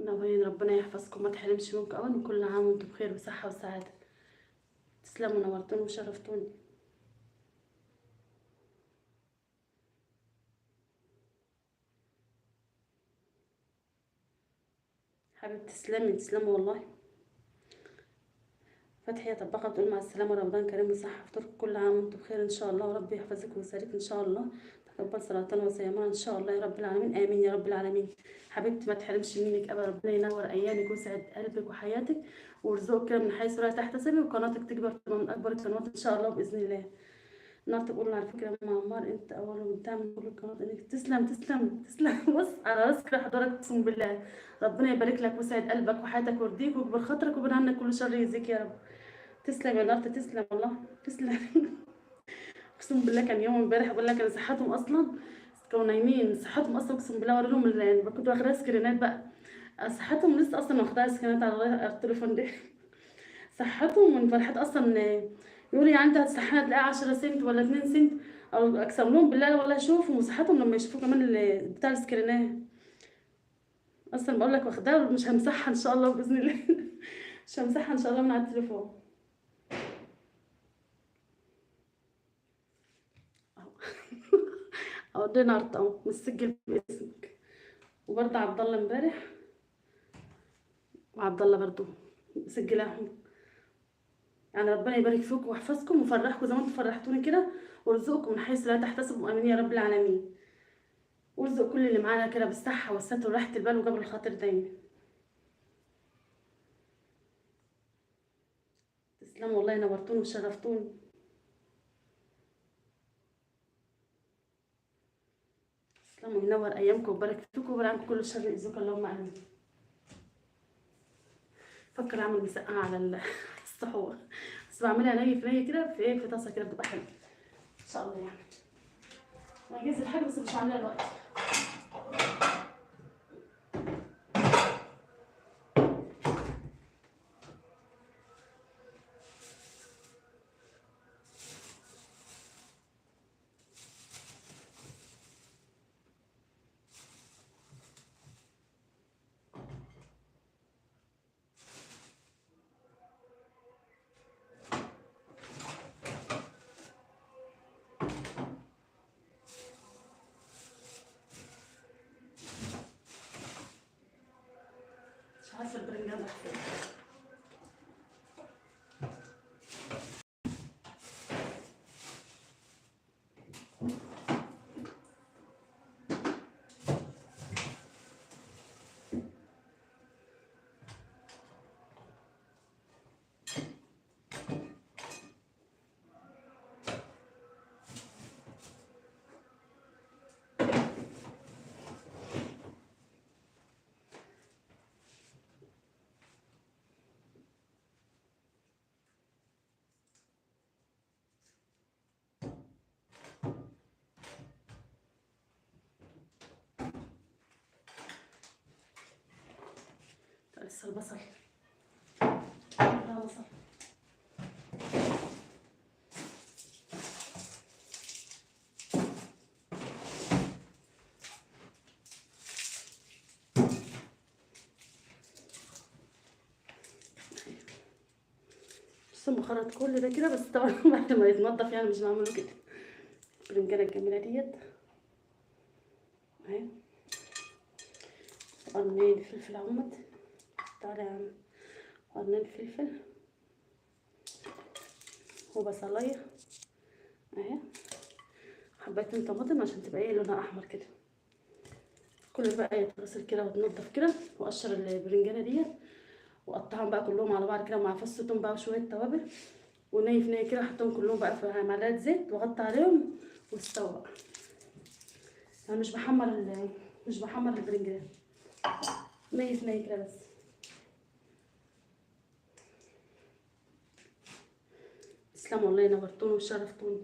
منورين، ربنا يحفظكم ما تحرمش منكم ابدا، وكل عام وانتم بخير وصحة وسعادة. تسلموا، نورتوني وشرفتوني. حبيبتي تسلمي، تسلمي والله. فتحية طباخة بتقول مع السلامة، رمضان كريم وصحة فطوركم، كل عام وانتم بخير ان شاء الله، وربي يحفظك ويسعدك ان شاء الله، تقبل صلاتنا وصيامنا ان شاء الله يا رب العالمين، امين يا رب العالمين. حبيبتي ما تحرمش منك ابدا، ربنا ينور ايامك ويسعد قلبك وحياتك ويرزقك كده من حيث لا تحتسبي، وقناتك تكبر تبقى من اكبر القنوات ان شاء الله باذن الله. النهارده بقول على فكرة مع عمار انت اول من تعمل كل القنوات انك تسلم تسلم تسلم. بص على راسك حضرتك، اقسم بالله ربنا يبارك لك ويسعد قلبك وحياتك ويرضيك ويكبر خاطرك ويبعد عنك كل شر يجزيك يا رب. تسلم يا نارتي، تسلم والله تسلم. اقسم بالله كان يوم امبارح بقول لك انا صحتهم اصلا كانوا نايمين، صحتهم اصلا اقسم بالله اوري لهم، كنت واخداها سكرينات بقى، صحتهم لسه اصلا واخداها سكرينات على التليفون ده. صحتهم من فرحات اصلا، يقولوا يعني انت هتصحينا تلاقيها 10 سنت ولا 2 سنت، او اقسم لهم بالله والله شوفوا صحتهم لما يشوفوا كمان بتاع السكرينات. اصلا بقول لك واخداها ومش همسحها ان شاء الله باذن الله. مش همسحها ان شاء الله من على التليفون. اهو ده نارت اهو مسجل باسمك. وبرده عبد الله امبارح، وعبد الله برده مسجلاهم. يعني ربنا يبارك فيكم ويحفظكم ويفرحكم زي ما انتم فرحتوني كده، ويرزقكم من حيث لا تحتسبوا، امين يا رب العالمين. وارزق كل اللي معانا كده بالصحة والستر وراحة البال وجبر الخاطر دايما. تسلموا والله، نورتوني وشرفتوني. تسلموا، ينور ايامكم ويبارك فيكم ويبعد عنكم كل شر يؤذيكم اللهم امين. فكر اعمل مسقعه على السحور، بس بعملها ني في ني كده في ايه، في طاسه كده بتبقى حلوة ان شاء الله. يعني انا جاهز الحاجة بس مش هعملها دلوقتي. مش عارفه البرنجان راح فين. لسه البصل، لا بصل. بس مخرط كل ده كده، بس طبعا بعد ما يتنضف يعني مش بعمله كده. البرنجانه الجميلة ديت اهي، قرنين فلفل اهوت، تعالى يا عم، قرنين فلفل وبصلايه اهي، حبيتين طماطم عشان تبقى ايه لونها احمر كده. كل بقى يتغسل كده وتنضف كده، واقشر البرنجانه ديت واقطعهم بقى كلهم على بعض كده مع فص ثوم بقى وشوية توابل وني في ني كده، احطهم كلهم بقى في معلقه زيت واغطي عليهم واستوى بقى. انا مش بحمر البرنجان، ني في ني كده بس. تسلموا والله، نورتوني وشرفتوني.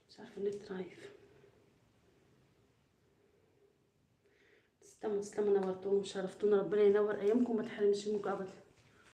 مش عارفه النت رايف. تسلموا تسلموا، نورتوني وشرفتونا، ربنا ينور ايامكم وما تحرمش منكم ابدا.